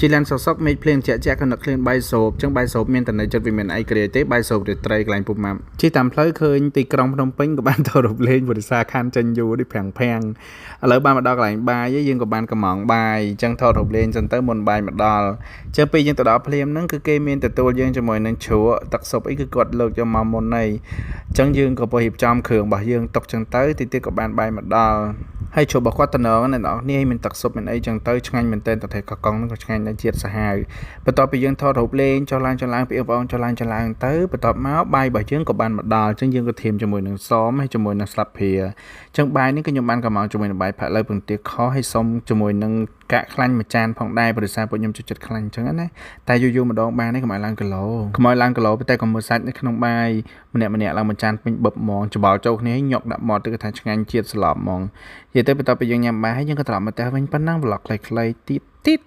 ជិះឡានសុកសុកមេឃភ្លៀងជាក់ជាក់ក៏នឹកឃ្លានបាយសូបចឹងបាយសូបមានតែនៅចិត្តវាមានអីគ្រាទេបាយសូបរាត្រីកន្លែងពុំម៉ាំជិះតាមផ្លូវឃើញទីក្រុងភ្នំពេញក៏បានទៅរំលេងពុទ្ធសាខណ្ឌចេញយូរនេះប្រាំងប្រាំងឥឡូវបានមកដល់កន្លែងបាយយើងក៏បានកំងបាយចឹងថតរូបលេងសិនទៅមុនបាយមកដល់ចឹងពេលយើងទៅដល់ភ្លាមហ្នឹងគឺគេមានទទួលយើងជាមួយនឹងជ្រក់ទឹកស៊ុបអីគឺគាត់លើកយកមកមុនហើយចឹងយើងក៏ទៅរៀបចំគ្រឿងរបស់យើងទុកចឹងទៅតិចទៀតក៏បានបាយមកដល់ហើយជ្រក់របស់គាត់តំណងអ្នកនរគ្នាមានទឹកស៊ុបមានអីចឹងទៅឆ្ងាញ់មែនទែនតែថៃកកុងហ្នឹងក៏ឆ្ងាញ់ដែរជាតិសាហាវបន្ទាប់ពីយើងថតរូបលេងចុះឡើងចុះឡើងពីបងចុះឡើងចុះឡើងទៅបន្ទាប់មកបាយរបស់យើងក៏បានមកដល់ចឹងយើងក៏ធៀមជាមួយនឹងសមហើយជាមួយនឹងស្លាបព្រាចឹងបាយនេះក៏ខ្ញុំបានកំងជាមួយនឹងបាយផាក់លើពងទាខហើយសុំជាមួយនឹងកាក់ខ្លាញ់មួយចានផងដែរព្រោះសារពួកខ្ញុំចូលចិត្តខ្លាញ់ចឹងណាតែយូរយូរម្ដងបាននេះកុំឲ្យឡើងគីឡូកុំឲ្យឡើងគីឡូតែកុំមើលសាច់នៅក្នុងបាយម្នាក់ម្នាក់ឡើងមួយចានពេញបឹបហ្មងច្បល់ចូលគ្នាញាក់ដាក់មាត់ទៅគឺថាឆ្ងាញ់ជាតិស្លាប់ហ្មងនិយាយទៅបន្ទាប់ពីយើងញ៉ាំបាយហើយយើងក៏ត្រឡប់មកផ្ទះវិញប៉ុណ្ណឹង vlog ខ្លីៗទៀតទៀត